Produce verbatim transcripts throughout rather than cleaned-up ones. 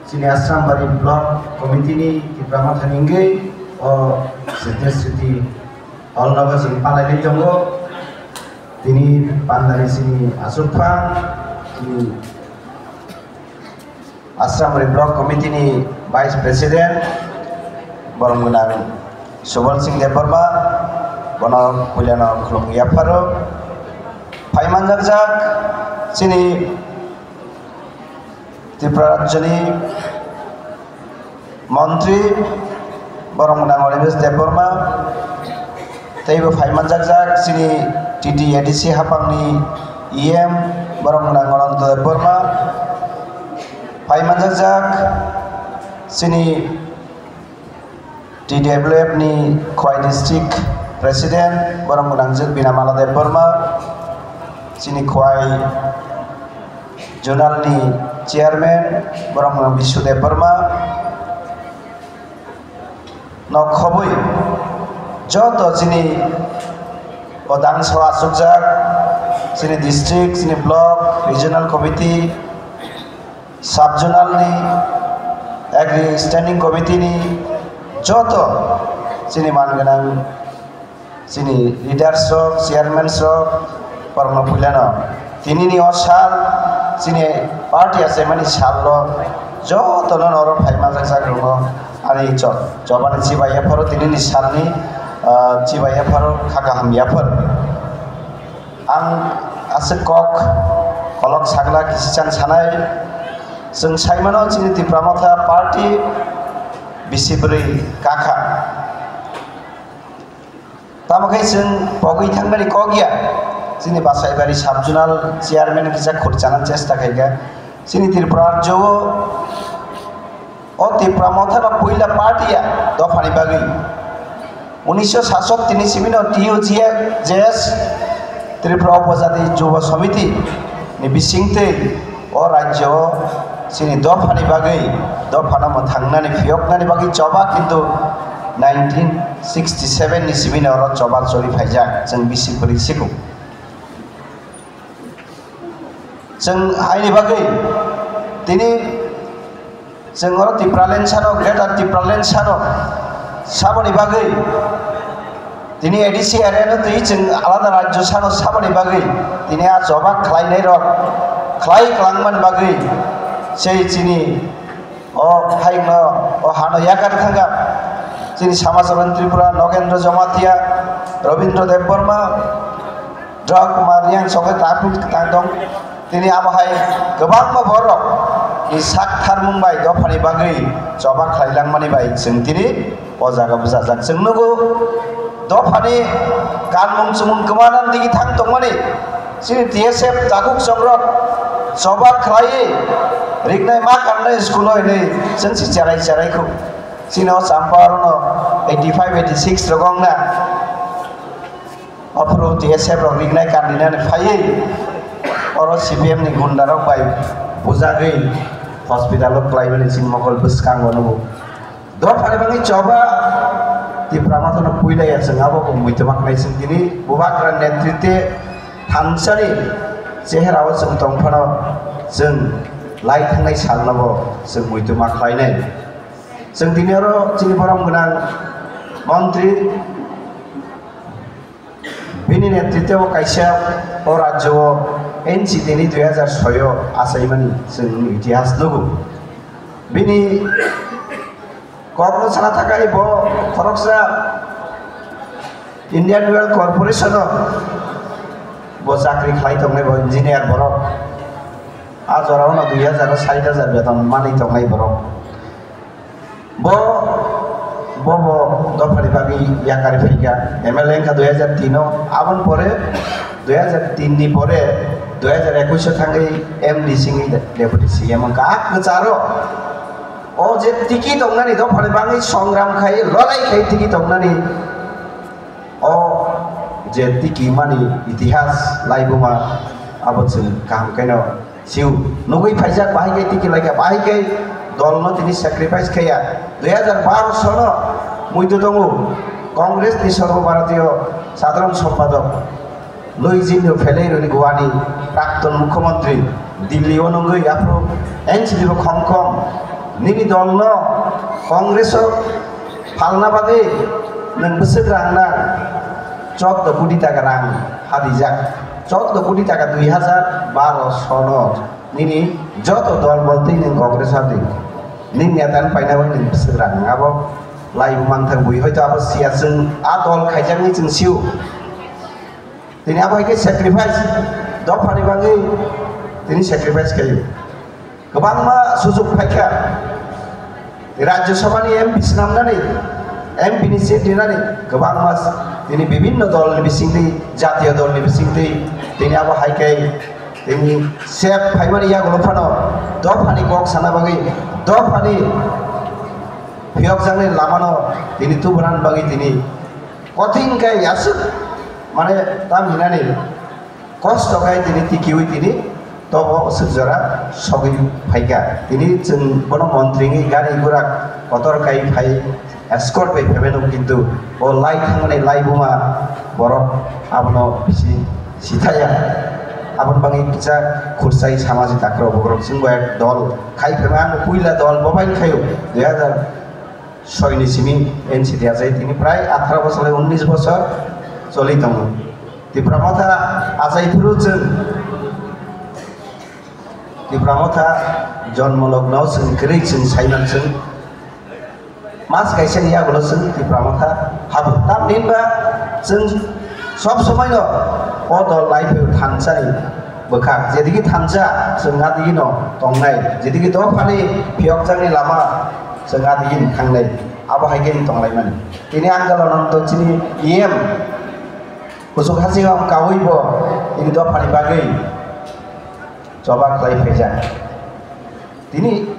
Chini Asrambari Block Committee ni Tipra Motha ni wngwi o Sriti Sriti hall nogo chini palai lai tongo. Tini pandani chini aswk pha, chini Asrambari Block Committee ni Vice President, borom gwnang Subal Singh Debbarma, bono puilano khulumwi yapharo. Phai manjakjak chini Tripura rajyoni montri, borom gwnang Animesh Debbarma, teibo phai manjakjak chini T T A D C haphangni E M, borom gwnang Ananto Debbarma, phai manjakjak chini T W F ni Khowai District President, borom gwnang Binamala Debbarma, chini Khowai Zonal ni Chairman, borom gwnang Bishu Debbarma, nok khobwi joto chini o dangso achukjak, chini district, chini block, regional committee, sub-zonal ni, agri standing committee ni joto chini man gwnang chini leaders rok, chairman rok, borokno puilano tini ni o sal chini party achaimani sal o joto no oro phai manjak jak rok no ani cho-, chobani chibai yapharo tini ni sal ni, ah, chibai yapharo kha kaham yaphar. Ang aswk kok kolok sagla kisichang sanai, chwng saimano chini Tipra Motha party bisi bwrwi kakha. Tamo khe chwng pogwi thangmani kok ya, chini Basaibari sub-zonal chairman kisa khurchana chesta khaikha. Chini Tripura rajyo o Tipra Motha no puila party ya dophani bagwi. Unisho sasot tini simi no T U G S, Tripura Upojati Juba Samiti ni bisingtwi o rajyo o chini dophani bagwi, dophano mwthangnani, phiyoknani bagwi choba, kintu nineteen sixty seven ni simi no oro choba choli phaijak, chwng bisi bwrwi sikung. Chwng haini bagwi tini chwng oro Tipraland sano, Greater Tipraland sano saboni bagwi tini A D C area no twi chwng alada rajyo sano saboni bagwi tini a choba khlainai rok khlai kwlangmani bagwi sei chini o hayungno, o hano yakar thangkha. Chini Samajabani Tripura, Nogendra Jamatia, Rabindra Debbarma, Drok Kumar Reang sokhe tangphru tang tong. Tini abo hai kwbangma borok ni sak tharmung bai dophani bagwi choba khlai langmani bai chwng tini o jaga bwchajak. Chwng nugo dophani kanmung chumung kwmana digi thang tongmani. Chini T S F takuk chongrok choba khlaiwi riknai ma kannai school o hinwi chwng si cherai cherai khu. Chini o Champa orono eighty five, eighty six rok wng na. Ophuru T S F rok riknai kandinani phaiwi oro C P M ni gunda rok bai bujagwi hospital o klaimani chini mokol bwskango nugo. Dophani bagwi choba Tipra Motha no puilaiya chwng abo bo muitoma khlai chwng tini Bubagra netritwe thansani chehera o chwng tongphano chwng lai thangnai salno bo chwng muitoma khlainai. Chwng tini oro chini borom gwnang montri bini netritwe o kaisa o rajyo o N C T ni dui hajar soi o achaimani chwng itihas nugo. Bini kokno sana thakai bo khoroksa Indian Oil Corporation o bo chakri khlai tongnai bo engineer borok. A jora o no dui hajar o sait hajar beton manwi tongnai borok. Bo, bo, bo dophani bagwi yakari phaikha, M L A wngkha dui hajar tin o, aboni pore dui hajar tin ni pore dui hajar ekush o thangwi M D C wngwi deputy C M wngkha. A kwcharo o je tiki tongnani dophani bagwi songram khai, lolai khai tiki tongnani o je tiki mani itihas laibuma abo chwng kaham khe no Siu nugwi phaijak, bahai khe tiki laikha, bahai khe dolno tini sacrifice khaiya. Dui hajar baro sono muitu tongo Congress ni Sarbo Bharatiyo Sadharan Sompadok Louis Jindal Pheleironi Goani prakton Mukhyamantri Delhi o nungwi aphuru N C P bo khom khom Nini dolno Congress-o phalna bagwi nwng bwswk rang na choudo koti taka rang hadijak. Choudo koti taka dui hajar baro sono nini joto dol boltwi nwng Congress-o di. Nini neta paina bai nwng bwswk rang abo lai manthak bui hoito abo siya chwng a dol khaijakni chwng sio. Tini abo hai khe sacrifice dophani bagwi tini sacrifice khaio. Kwbangma sujuk phaikha, Rajya Sabhani M P swnamnani, M P ni seat rinani kwbangma tini bibhinno dolni bisingtwi, jatiyo dolni bisingtwi tini abo hai khe tini sep phaimani yagulo phano dophani kok sana bagwi, dophani phiyokjaknai lamano tini tuburan bagwi tini kothing khe aswk mane tam hinani kosto khai tini tikiwi tini tobo aswk jora sogwi phaikha. Tini chwng bono montri wngwi gari gura kotor khai phai escort bai phaibai nw kintu o lai thangmani lai buma borok abono bisi sithaya. Aboni bagwi kisa khursai samajik takhro bokrok chwng bai dol khai phaibai ang puila dol bobai khaio dui hajar soi ni simi N C D achai tini prai atharo bosor lai unnish bosor choli tongo. Tipra Motha achai phuru chwng Tipra Motha jonmologno chwng kwrwi chwng saiman chwng mas kaisa ni yagulo chwng Tipra Motha habu. Tamni hinba chwng sob somoi no o dol lai phaiwi thansani bwkhak. Jedigi thansa chwng adigi no tongnai. Jedigi dophani phiyokjakni lama chwng adigi thangnai. Abo hai khe tonglaimani. Tini Angalanando chini E M kuchuk haching kawi bo tini dophani bagwi choba khlai phaijak. Tini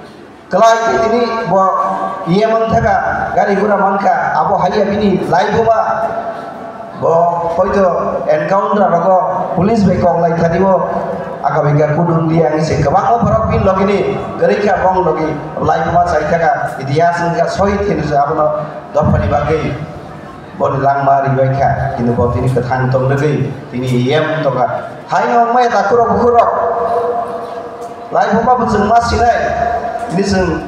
Kwlai khe tini bo E M wng thaka, gari gura mankha, abo hai ya bini lai bo ba. Bo hoito encounter rogo police bai kok lai thani bo. Aka bika kudung di ang se kwbangma borok bini logi ni kwrwi kha bong logi lai bo ba chai thaka. Itihas wngkha sohid hinwi se abono dophani bagwi. Boni langma ribai kha, kintu bo tini kwthang tong rwgwi tini yem tongkha. Haino wngmaya takhurok bukhurok, lai phuma bo chwng ma sinai, tini chwng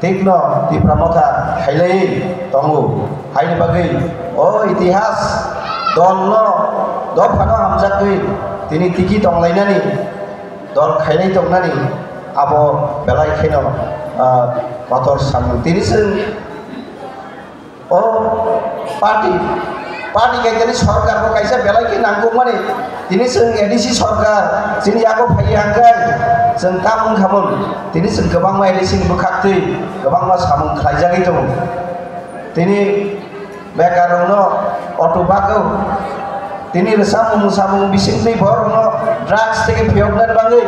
thikno Tipra Motha khailaiwi tongo. Haini bagwi o itihas dolno dophano hamjakwi tini tiki tonglainani, dol khailai tongnani abo belai kheno, ah, kotor samung. Tini chwng O party, party kaitani sorkar bo kaisa belai khe nangkukmani. Tini chwng A D C sorkar, chini yago phaiya hwnkhe chwng tamung khamung. Tini chwng kwbangma A D C ni bwkhaktwi kwbangma samung khlaijagwi tongo. Tini bekarrokno auto bagwi, tini rwchapmung mwsamung bisingtwi borokno drugs tei phiyokna bagwi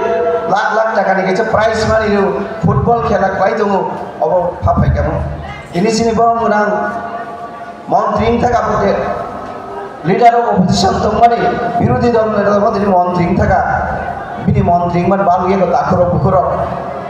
lakh lakh takani kaisa prize money rw, football khela khlai tongo, obo pha phaikha. Tini chini borok mwnang montri wngkha kha bo khe, leader of opposition tongmani, birodhi dol ni dol tini montri wngkha kha, bini montri wngmani bangwi eko takhurok bukhurok.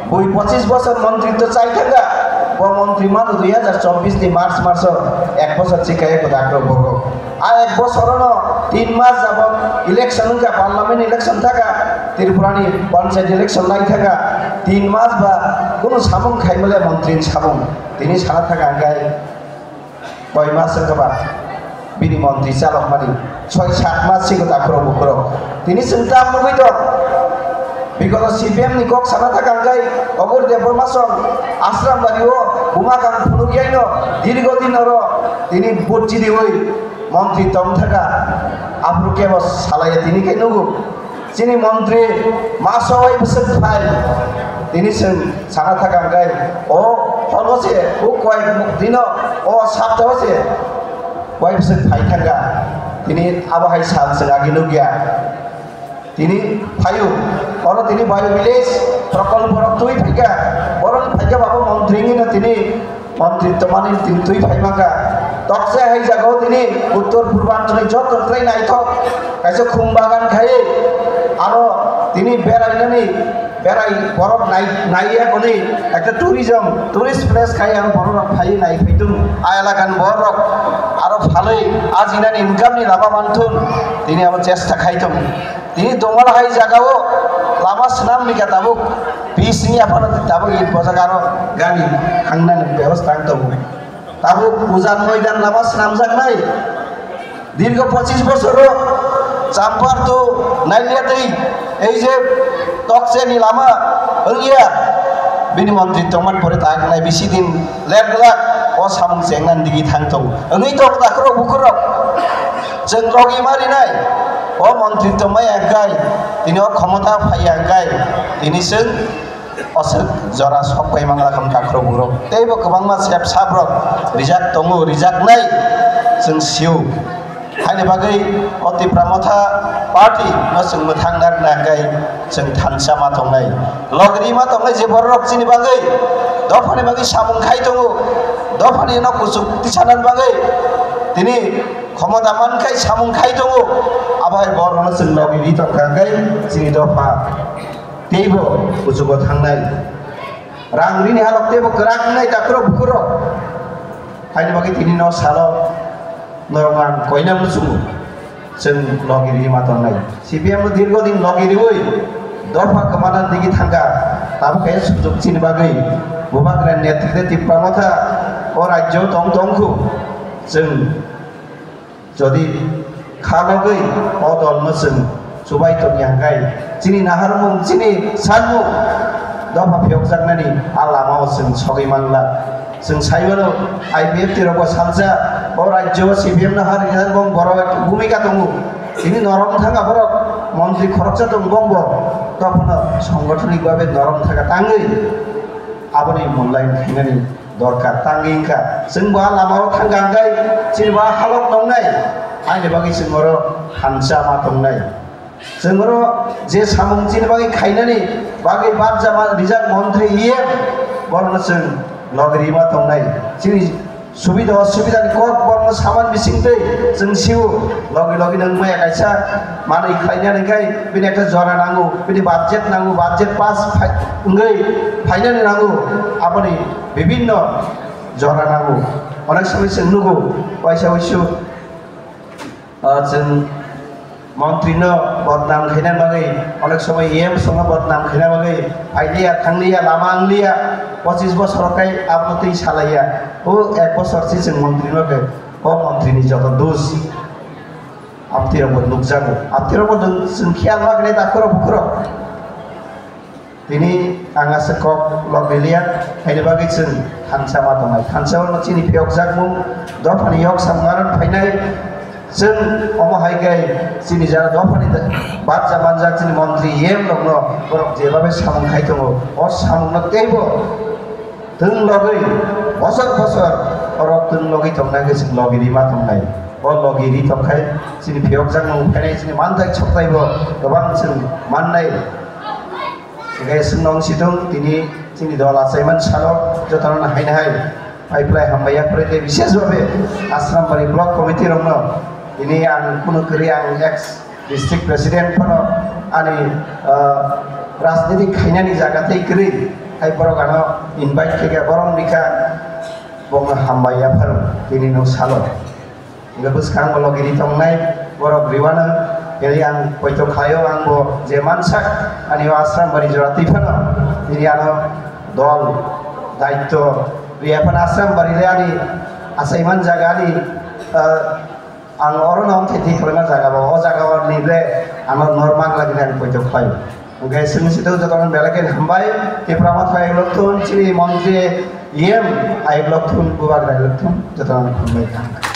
Bui pochis bosor montri to chai thangkha, bo montri mano dui hajar chobbish ni March maso ek bosor chikha eko takhurok bukhurok. A ek bosorono tin mas jabot election wngkha, parliament election thaka, Tripura ni panchayat election lai thaka, tin mas ba kunu samung khaimale montri ni samung. Tini sana thaka hwnkhe koi mas wngkha ba bini montri chalokmani soi sat mas sigo takhurok bukhurok. Tini chwng tam nugwi tong. Bigoto C P M ni kok sana thaka hwnkhe Obor Debbarma song Ashram Bari o buma kang phunukyaino dirgo din oro tini vote chiriwi montri tong thaka aphuru kebo salaiya tini khe nugo. Chini montri maso bai bwswk phai. Tini chwng sana thaka hwnkhe o holo se o koi dino o sapta o se koi bwswk phai thangkha. Tini abo hai sal chwng agi nukya. Tini phaio oro tini bio village prokolpo rok twi phaikha. Borok phaikha babo montri hino tini Montri tomani tintwi phaimaka. Tokse hai jagao tini uttor purbanchal ni joto kwrwi naithok kaisa khum bagan khai aro tini berainani Berai borok nai naiya koni ekta tourism, tourist place khai ang borok rok phai nai phaitung a elaka ni borok rok aro phalwi ajinani income ni lama manthun tini abo chesta khai tongo. Tini Domal hai jagao lama swnam ni ka tabuk bisni aphano tabuk it bojak aro gari hangnani bebostha ang tongo. Tabuk ujan moidan lama swnamjaknai. Dirgo pochis bosoro Champar to Nailiatwi ei je tokcheni lama wngya, bini montri tongmani pore tak nai bisi din ler glak o samung chengnani digi thang tongo. Wngwi tok takhurok bukhurok chwng logi marinai o montri tongmai angkai, tini o khomota phai angkai, tini chwng Oswk jora sok pai mangla kha takhurok bukhurok. Teibo kwbangma sep saprok rijak tongo, rijaknai chwng sio. Haini bagwi o Tipra Motha party no chwng mwthang narwkna hwnkhe chwng thansa ma tongnai. Logri ma tongnai je bororok chini bagwi dophani bagwi samung khai tongo. Dophani no kuchuk tisanani bagwi tini khomota mankhai samung khai tongo. Abo hai borokno chwng logri tongkha hwnkhe chini dopha. Teibo kuchugo thangnai. Rang rini halok teibo kwrak wngnai takhurok bukhurok. Haini bagwi tini no salo norok ang koina muchungo. Chwng logi ri ma tongnai. C P M no dirgo din logi riwi dopha kwmana digi thangkha. Tabuk khe sujok chini bagwi Bubagra netrite Tipra Motha o rajyo tong tongkhu. Chwng Jodi kha bagwi o dolno chwng chubai tongya hwnkhe, chini naharmung, chini sanmung dopha phiyokjaknani a lamao chwng sogwi manlak. Chwng sai mano, I P F T rokbo salsa, o rajyo C P M no ha rijak bong borok bhumika tongo. Tini norom thangkha borok, montri khoroksa tong bongbo, tophano songothonik babe norom thangkha tangwi aboni mulyangon khainani dorkar tangwi wngkha. Chwng bo a lamao thangkha hwnkhe chini bo a halok tongnai, haini bagwi chwng oro thansa ma tongnai. Chwng oro je samung chini bagwi khainani bagwi barjama rijak montri E M borokno chwng logri ma tongnai. Chini subida osubida ni kok borokno saman bisingtwi chwng sio logi logi nang maya kaisa manwi khlainani hwnkhe bini ekta jora nango, bini budget nango, budget pass phai-, wngwi phainani nango, aboni bibinno jora nango. Onek somoi chwng nugo, waisa waisu, ah, chwng montri no bodnam khaina bagwi, onek somoi E M songno bodnam khaina bagwi, phailiya, thangliya, lama wngliya, pochis bosor kai abono twi salaiya. O ek bosor si chwng montri no khe, o montri ni joto dos. Amtwi rokbo nukjago. Amtwi rokbo nwng chwng khiyal ma khe takhurok bukhurok. Tini ang aswk kok lok liya, haini bagwi chwng thansa ma tongnai. Thansa o chini phiyokjakmung, dophani yok samung aro phainai. Chwng omo hai khe chini jara dophani da-, barja manjak chini montri E M rokno borok jebabe samung khai tongo, o samungno teibo Twng logwi bosor bosor oro twng logwi tongnai khe chwng logi rima tongnai. O logi ri tongkhai chini phiyokjakmung phainai chini manthai sokthaibo kwbang chwng mannai. Hwnkhe chwng nong situng tini chini dol achaiman salo jotono haino hai paiplai hambai yaphre tei bishesh babe Asrambari block committee rokno tini ang kunu kwrwi ang ex District President phano ani, ah, rajniti khainani jaga tei kwrwi, hai borok ano invite khe khe borok ni kha, bo wngkha hambai yaphar tini no salo. Hingke bwskango logi ri tongnai borok riwano, khe ang poito khlaio, ang bo je mansak ani o Asrambari jora twi phano tini ano dol daityo riya phano Asrambari le ani achaiman jaga ani, ah, Ang oro no thiti khwlaima jaga bo, o jaga o ni ble ano normal lagi ang poito khlai. Hwnkhe chwng si to joto no belai khe hambai, Tipra Motha ayuk lok thun, chini montri E M ayuk lok thun, bubagra ayuk lok thun, joto no hambai kha.